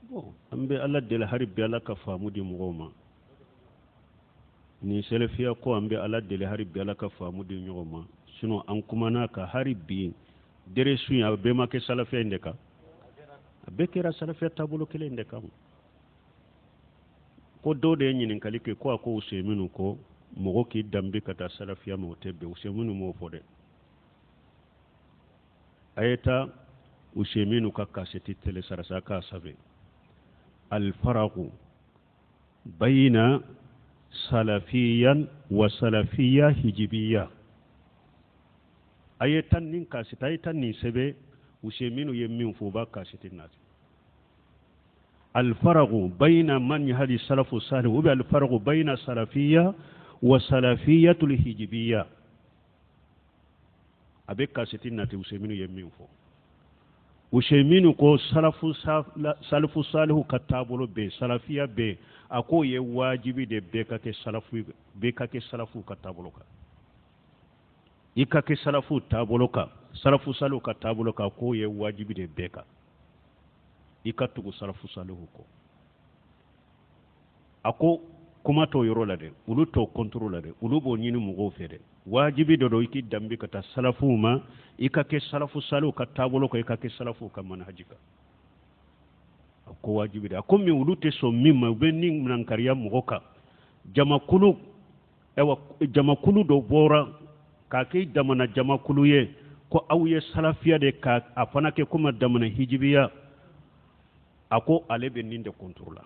Bon, an bɛ Ala deli hali bi Ala ka faamu di mɔgɔw ma. Nin sɛlɛfiya ko, an bɛ Ala deli hali bi Ala ka faamu di ɲɔgɔn ma. Sinon an kumana ka hali bi deresu in, a bɛɛ ma kɛ salafiya in de kan, a bɛɛ kɛra salafiya taabolo kelen in de kan. Ko dɔw de ye ɲininkali kɛ ko a ko Useyiminu ko mɔgɔ k'i danbe ka taa salafiya ma, o tɛ bɛn. Useyiminu m'o fɔ dɛ. A ye taa Useyiminu ka kasɛti télécharger k'a sɛbɛn alfaraku bayina salafiyan wa salafiya hijibiya. A ye taa nin kasɛti, a ye taa nin sɛbɛn, Useyiminu ye min fɔ, o b'a kasɛti nati. Alfaraku bayina manhaji salafu salih ou bien alfaraku bayina salafiya wa salafiyatul hijibiya, a bɛ kasɛti nati. Useyiminu ye min fɔ, Useyiminu ko salafu salifu salihu ka taabolo bɛ yen, salafiya bɛ yen. A k'o ye wajibi de, bɛɛ ka kɛ salafu, bɛɛ ka kɛ salafu ka taabolo kan. I ka kɛ salafu taabolo kan, salafu salihu ka taabolo kan, k'o ye wajibi de bɛɛ kan, i ka tugu salafu salihu kɔ. A ko kuma t'o yɔrɔ la dɛ, olu t'o contre la dɛ, olu b'o ɲini mɔgɔw fɛ dɛ. Wajibi dɔ don i k'i danbe ka taa salafuw ma, i ka kɛ salafu salihu ka taabolo kan, i ka kɛ salafuw ka manhaji kan. A ko wajibi de. A ko min olu tɛ sɔn min ma, u bɛ nin nankariya mɔgɔ kan. Jamakulu, ayiwa, jamakulu dɔ bɔra k'a kɛ damana jamakulu ye ko aw ye salafiya de, ka a fana kɛ komi damana hijibiya. A ko ale bɛ nin de contre la,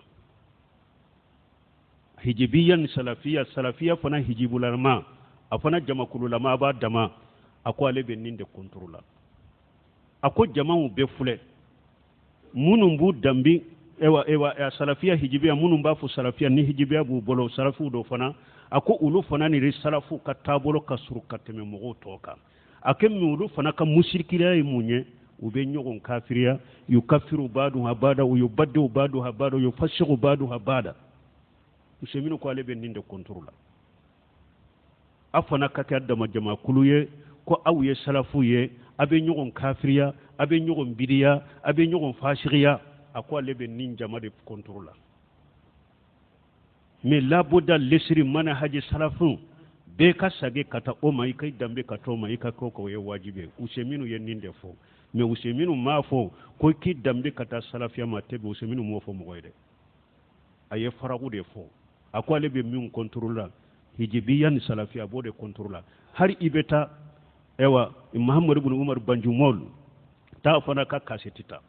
hijibiya ni salafiya, salafiya fana hijibulama, a fana jamakululama, a b'a dama. A ko ale bɛ nin de contre la. A ko jamaw bɛɛ filɛ, minnu b'u danbi, ewa ewa, salafiya hijibiya, minnu b'a fɔ salafiya ni hijibiya b'u bolo, salafiw dɔ fana, a ko olu fana ni salafu ka taabolo ka surun ka tɛmɛ mɔgɔw tɔw kan. A kɛ min olu fana ka musirikiliya ye mun ye? U bɛ ɲɔgɔn kafiriya, yukafiru baduha bada u yubaddiu baduha bada yufasiku baduha bada. Useyiminu ko ale bɛ nin de contre la. A fana ka kɛ dama jamakulu ye ko aw ye salafu ye, a bɛ ɲɔgɔn kafiriya, a bɛ ɲɔgɔn bidiya, a bɛ ɲɔgɔn fasigiya. A ko ale bɛ nin jama de contre la. Mais laboda lesiri manhaji salafu, bɛɛ ka sage ka taa o ma, i ka danbe ka taa o ma, i ka kɛ o ye wajibi ye. Useyiminu ye nin de fɔ. Mais Useyiminu m'a fɔ ko k'i danbe ka taa salafiya ma tɛ bɛn. Useyiminu m'o fɔ mɔgɔ ye dɛ, a ye faraku de fɔ. A ko ale bɛ min contre la, hijibiya ni salafiya, a b'o de contre la. Hali i bɛ taa, ayiwa, Mahamadu bin Umar Banjumol taa fana ka kasɛti ta,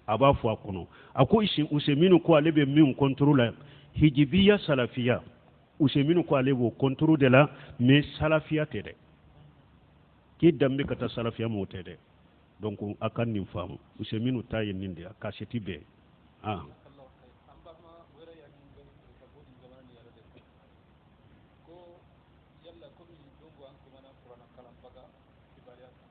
a b'a fɔ a kɔnɔ, a ko Useyiminu ko ale bɛ min contre la, hijibiya salafiya, Useyiminu ko ale b'o contre de la. Mais salafiya tɛ dɛ, k'i danbe ka taa salafiya ma, o tɛ dɛ. Donc a ka nin faamu, Useyiminu ta ye nin de ye, a kasɛti bɛɛ. Ah. An balima wɛrɛ y'a ɲininkali kɛ ka bɔ nin jamana nin yɛrɛ de kan ko yala komi don go an kumana kuranna kalanbaga kibaruya kan.